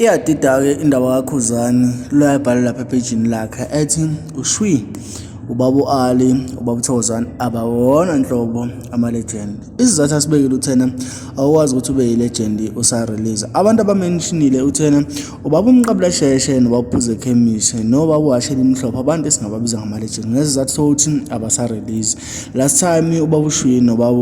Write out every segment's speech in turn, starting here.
Iyadida-ke indaba kaKhuzani lo ayibhale lapha ephejini lakhe ethi uShwi, ubaba u-Ali, ubaba uThokozani abawona nhlobo ama-legend. Isizathu asibekile uthena awukwazi ukuthi ube yi-legend usa-release. Abantu abamentionile uthena ubaba uMqabulasheshe nobaba uPhuzekhemisi nobaba uHhashi Elimhlophe abantu esingababiza ngama-legend ngesizathu sokuthi abasa-release. Last time ubaba uShwi nobaba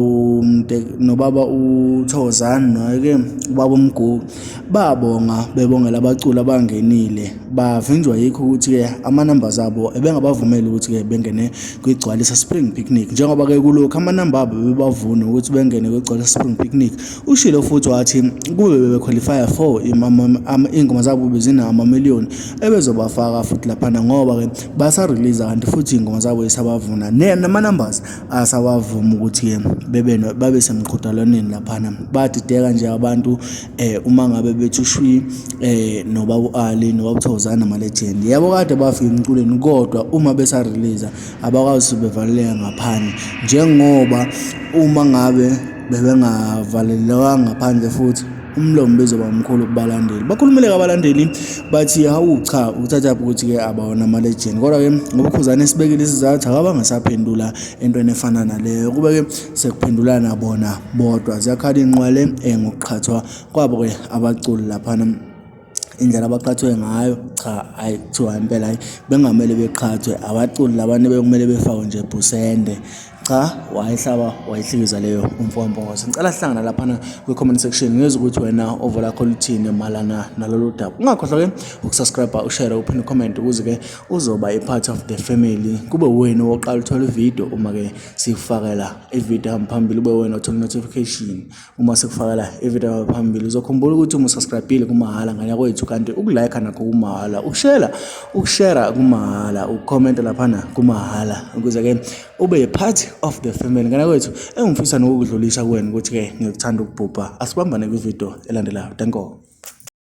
nobaba uThokozani naye-ke ubaba uMgugu Babonga bebongela abaculi abangenile bavinjwa yikho ukuthi-ke amanamba zabo ebengabavumeli ukuthi-ke bengene kwigcwalisa Spring Picnic njengoba-ke kulokhu amanamba abo bebavuna ukuthi bengene kwigcwalisa Spring Picnic. Ushilo futhi wathi kube bebekhwalifaya for iy'ngoma zabo bezinamamiliyoni ebezobafaka futhi laphana ngoba-ke basariliza kanti futhi iy'ngoma zabo isabavuna nama-numbers asawavuma ukuthi-ke bebe babe semqhudelwaneni laphana. Badideka nje abantu uma ngabe bethi uShwi nobaba u-Ali nobaba uThokozani ama-legend. Yebo kade bafika emculweni kodwa uma besa-release-a abakwazi ukuthi bevaleleke ngaphandle njengoba uma ngabe bebengavalelekanga ngaphandle futhi umlomo bezoba mkhulu kubalandeli. Bakhulumile-ke abalandeli bathi hawu cha ukuthathaphi ukuthi-ke abawona ama-legend kodwa-ke ngoba uKhuzani esibekile isizathu akabange esaphendula entweni efana naleyo kube-ke sekuphendulana bona bodwa. Ziyakhala iy'nqwele ngokuqhathwa kwabo-ke abaculi laphana indlela abaqhathwe ngayo cha hhayi kuthiwa impela hhayi bengamele beqhathwe abaculi labana bekumele befakwe nje bhusende. Cha wayihlaba wayihlikiza leyo umfo kaMpungose. Ngicela sihlangane laphana kwi-comment section ngizwe ukuthi wena uvo lakho luthini malana nalolu daba. Ungakhohlwa ke ukusubscribe, ushare, uphinde ucomment ukuze ke uzoba i-part of the family. Kube wena oqala uthola ivideo uma ke sikufakela ivideo hamba phambili ube wena othola notification. Uma sikufakela ivideo phambili uzokhumbula ukuthi uma usubscribe kumahhala ngane kwethu kanti ukulike nakho kumahhala, ukushare ukushare kumahhala, ukucomment laphana kumahhala ukuze ke ube part of the family ngane kwethu engifisa nokukudlulisa kuwena ukuthi ke ngikuthanda ukubhubha. Asibambane kwivideo elandelayo. Danko.